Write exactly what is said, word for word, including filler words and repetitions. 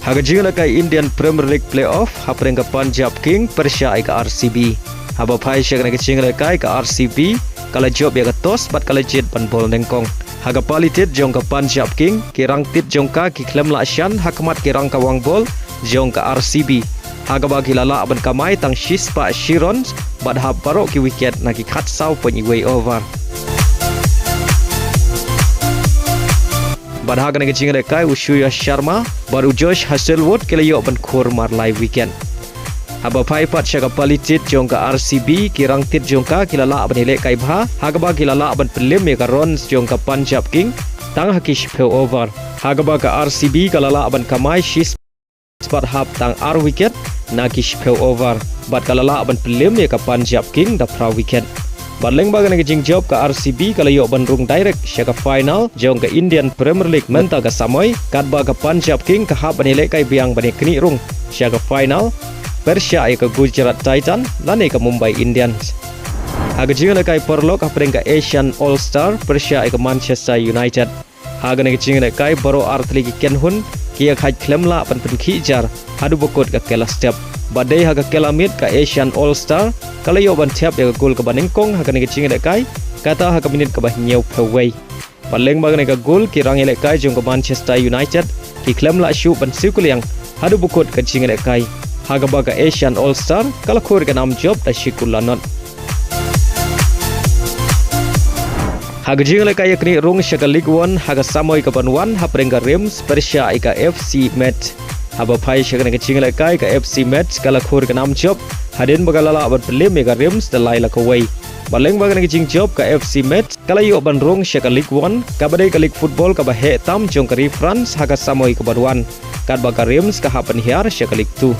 Ha ka jingïalehkai Indian Premier League Playoff, hapdeng ka Punjab King pyrshah ïa ka R C B. Haba phai sha kane ka jingïalehkai, ka R C B ka la jop ïa ka toss bad ka la jied ban bol nyngkong. Ha ka pali tied jong ka Punjab King, ki rangtied jong ka ki khlem lah shan ha khmat ki rangkawang bol jong ka R C B, ha kaba ki la lah ban kamai tang shispah shi runs bad hap baroh ki wicket na ki khatsaw point wei over. Bad ha kane ka jingïalehkai, u Surya Sharma bad u Josh Hazlewood ki la ïoh ban khur mar lai wicket. Haba phai pat sha ka pali tied jong ka R C B, ki rangtied jong ka ki la lah ban ïalehkai bha, ha kaba ki la lah ban pynlem ïa ka runs jong ka Punjab King tang ha ki shiphew over, ha kaba ka R C B ka la lah ban kamai shispah hap tang ar wicket na ki shiphew over bad ka la lah ban pynlem ïa ka Punjab King da phra wicket. Bad lyngba kane ka jingjop, ka R C B ka la ïoh ban rung direct sha ka final jong ka Indian Premier League mynta ka samoi, katba ka Punjab King ka hap ban ïalehkai biang ban ïaknieh rung sha ka final pyrshah ïa ka Gujarat Titan lane ka Mumbai Indians. Ha ka jingïalehkai paralok hapdeng ka Asian All Star pyrshah ïa ka Manchester United, ha kane ka jingïalehkai baroh artylli ki kynhun ki ïakhaid khlem lah ban pynkhih jar haduh ba kut ka kylla step. Bad dei ha ka kylla miet, ka Asian All Star ka la ïoh ban thep ïa ka gol kaba nyngkong ha kane ka jingïalehkai, kata ha ka minit kaba hynñiewphew wei. Bad lyngba kane ka gol, ki rangïalehkai jong ka Manchester United ki khlem lah shuh ban siew kylliang haduh ba kut ka jingïalehkai, ha kaba ka Asian All Star ka la khur ïa ka nam jop da shi kul la nod. Ha ka jingïalehkai ïaknieh rung sha ka League One ha ka samoi kaban wan, hapdeng ka Reims pyrshah ïa ka F C Metz. Haba phai sha kane ka jingïalehkai, ka F C Metz ka la khur ïa ka nam jop hadien ba ka la lah ban pynlem ïa ka Reims da lai la kawei. Bad lyngba kane ka jingjop, ka F C Metz ka la ïoh ban rung sha ka League One, kaba dei ka league football kaba heh tam jong ka ri France ha ka samoi kaban wan, katba ka Reims ka hap ban hiar sha ka League Two.